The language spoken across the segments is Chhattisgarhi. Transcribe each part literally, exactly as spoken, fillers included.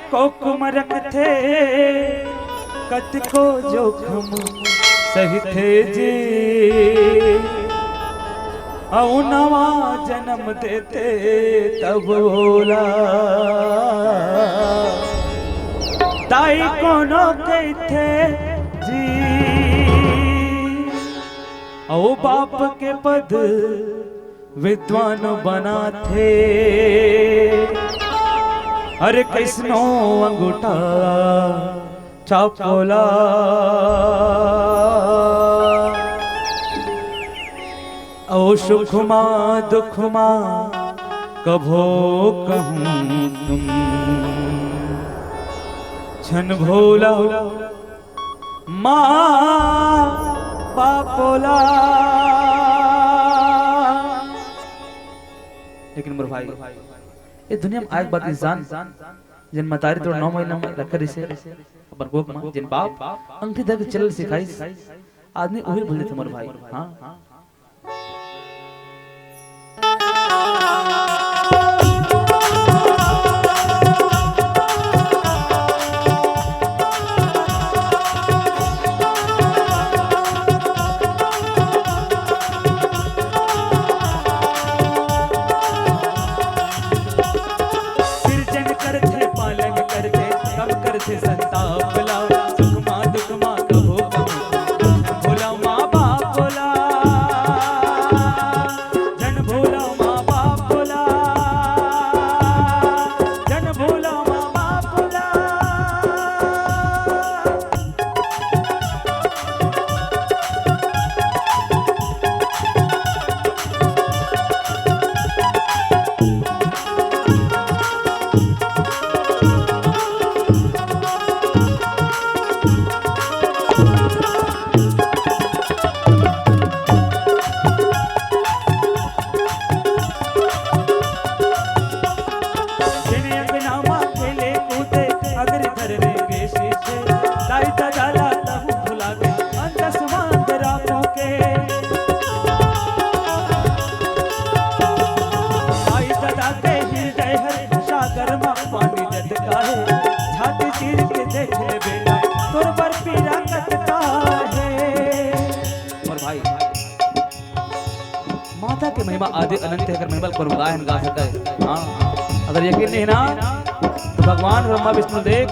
कोख म रखथे, कतको जोखिम सहिथे जी। अउ नवा जनम देथे तब ओला दाई कोनो कहिथे जी। अउ बाप के पद विद्वान बनाथे। अरे कइसनो अंगूठा छाप ओला। अउ सुख मा दुख मा कभो कहूँ तुम झन भोला। माँ बाप ओला। लेकिन मोर भाई, ये दुनिया में आए के बाद इंसान, जेन मतारी तोर नौ महीना में रखे रहिसे अपन कोख में, जेन बाप अंगठी धर के चलल सिखाइस, आदमी उही भूल देथे मोर भाई। हाँ। सिरजन करथे, पालन करथे, कम करथे संताप ला। सुख मा दुख मा कभो कभो भोला माँ बाप ला। झन भोला माँ बाप ला। झन भोला माँ बाप ला। जेने अंगना मा खेले कूदे, अगर धर ले गे शीशे, दाई ददा ला तहु भुला गे, अंतस मा अंदरा के। दाई ददा के हृदय हर सागर मा पानी जतका हे, छाती चीर के देख ले बेटा, तोर बर पीरा कतका हे। मोर भाई, माता के महिमा आदि अनंत हे, एकर महिमा ल कोनो गाय न गा सकय। हाँ, अगर यकीन नहीं ना, तो भगवान ब्रह्मा विष्णु देव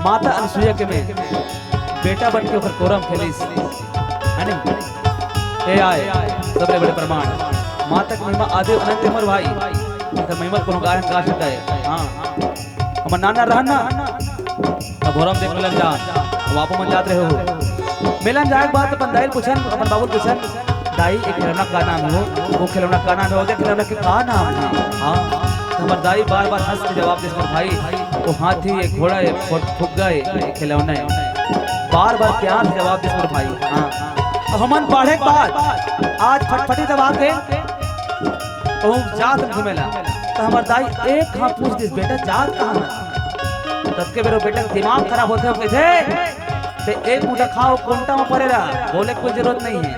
माता अनसुईया के में बेटा बन के ओकर कोरा म खेलिस, है नहीं? ए आय, सबले बड़े प्रमाण। माता के महिमा आदि अनंत हे मोर भाई, एकर महिमा ल कोनो गाय न गा सकय। हाँ, हमर नाना रहन ना, त भोरम देख मिलन जान, अब आपो मन जात रहे हो। मिलन जाए के बाद अपन दाई ल पूछन, अपन बाबू ल पूछन, "दाई, ए खिलौना का नाम हे हो? वो खिलौना का नाम हे? वो देख खिलौना के का नाम हे?" हाँ, त हमर दाई बार-बार हंस के जवाब देस, "मोर भाई, वो हाथी, एक घोड़ा, एक फु-, फुग्गा, एक खिलौना हे।" बार-बार प्यार से जवाब देस, मोर भाई। हाँ, अब हमन पढ़े के बाद आज फटफटी दबा के कहूँ जात घूमे ला, त हमर दाई एक घांव पूछ दिस, "बेटा, जात कहाँ हे?" ततके बेर वो बेटा के दिमाग खराब होथे, वो कहिथे, "ते एक मुठा खाव, कोंटा म परे रह, बोले के कोई जरूरत नहीं हे।"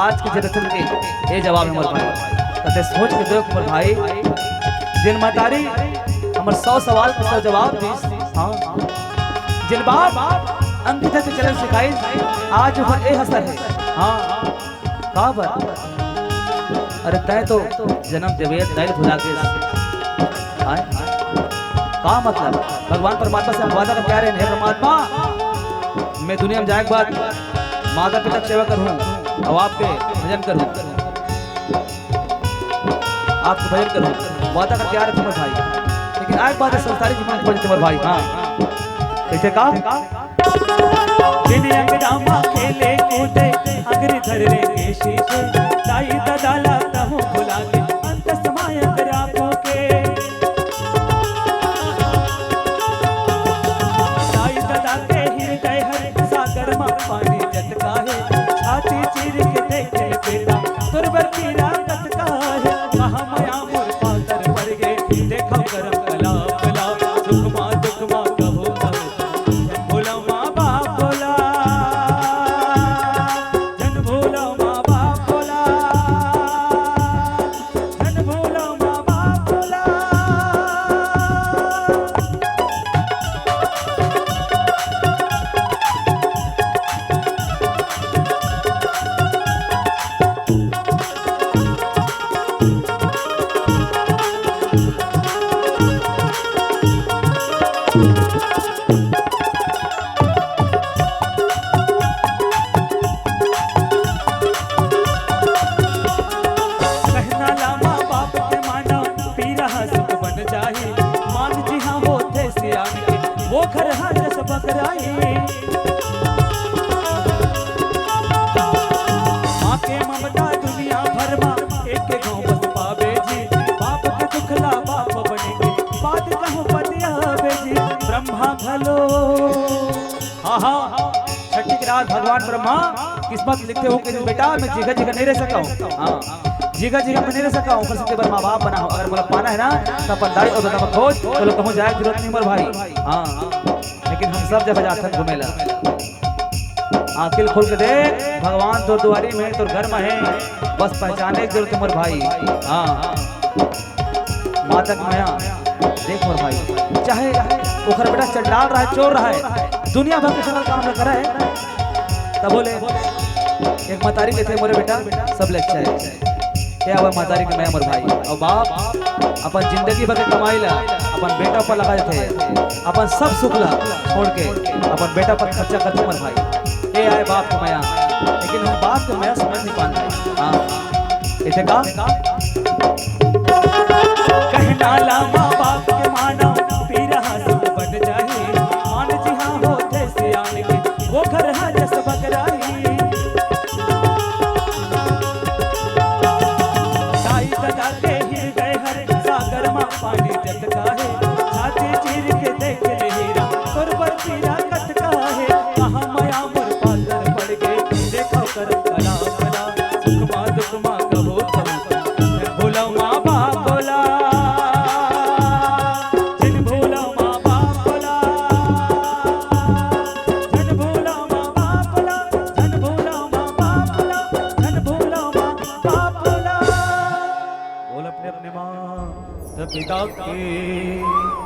आज के जनरेशन के ये जवाब हे मोर भाई। त ते सोच के देख मोर भाई, जेन मतारी हमर सौ सवाल के सौ जवाब दिस, हाँ, जेन बाप अंगठी धर के चलल सिखाइस, आज ओकर ए असर हे। हाँ, काबर? अरे तैं तो जनम देवे, तैं भुला गेस। आय? का मतलब? भगवान परमात्मा से हम वादा करके आ रहे हैं, "हे परमात्मा, मैं दुनिया में जाए के बाद माता पिता के सेवा करूँ और आपके भजन करूँ, आपके भजन करूँ।" वादा करके आ रहे थे मोर भाई, लेकिन आए के बाद ये संसारी जीवन छोड़ देते मोर भाई। हाँ, कहिथे का? जेने अंगना मा खेले कूदे, अंगरी धर ले गे शीशे, दाई ददा ला तहु भुला गे, अंतस मा अंदरा के। दाई ददा के हृदय हर सागर मा पानी जतका हे, छाती चीर के देख ले बेटा, तोर बर पीरा कतका हे। कहाँ मया मोर पातर पर गे, देखव करम कला कला, सुख मा दुख मा कभो कभो भोला माँ बाप भोला, झन भोला माँ बाप भोला। माँ के ममता दुनिया भर मा, एक गाँव बस पावे जी। बाप के दुखला बाप बने के, बात कहूँ पतियावे जी। ब्रह्मा घलो, हाँ, हाँ, छठी के रात भगवान ब्रह्मा किस्मत लिखे हो के बेटा, मैं जिगह जिगह नहीं रह सका हूँ। हाँ, जिगह जिगह मैं नहीं रह सका हूँ, बस इतने बार माँ बाप बना हो। अगर मोला पाना है ना, तो अपन दाई और दादा में खोज, चलो कहूँ जाए के जरूरत नहीं मोर भाई। हाँ, लेकिन हम सब जगह जाथन घूमे ला। आँखिल खोल के देख, भगवान तोर दुआरी में, तोर घर में है, बस पहचाने के जरूरत है मोर भाई। हाँ, माता के मया देख मोर भाई, चाहे ओकर बेटा चंडाल रहे, चोर रहे, दुनिया भर के चंडाल काम न करे, तब बोले एक मतारी के थे मोरे बेटा, सब ले अच्छा है। ये आवे मतारी के मया मोर भाई। और बाप अपन जिंदगी भर के कमाई ला अपन बेटा पर लगा देथे, अपन सब सुख ला छोड़ के अपन बेटा पर खर्चा करथे मोर भाई। ये आए बाप के मया, लेकिन हम बाप के मया समझ नहीं पान भाई। हाँ, इसे का कहना ला माँ बाप के माना, पीरा सुख बन जाही। मान जी हाँ होथे सियान के, वो घर हा जस बगराही। दाई ददा के हृदय हर, सागर मा पानी जतका हे। छाती चीर के देख ले हीरा, तोर बर पीरा कतका हे। कहाँ मया मोर पातर पड़ गे, देखो कर कला कला। सुख मा दुख मा कहो कहो, बोलो माँ बाप बोला। जिन भूलो माँ बाप बोला, जिन भूलो माँ बाप बोला, जिन भूलो माँ बाप बोला, जिन भूलो माँ बाप बोला। बोल अपने अपने माँ पिता की।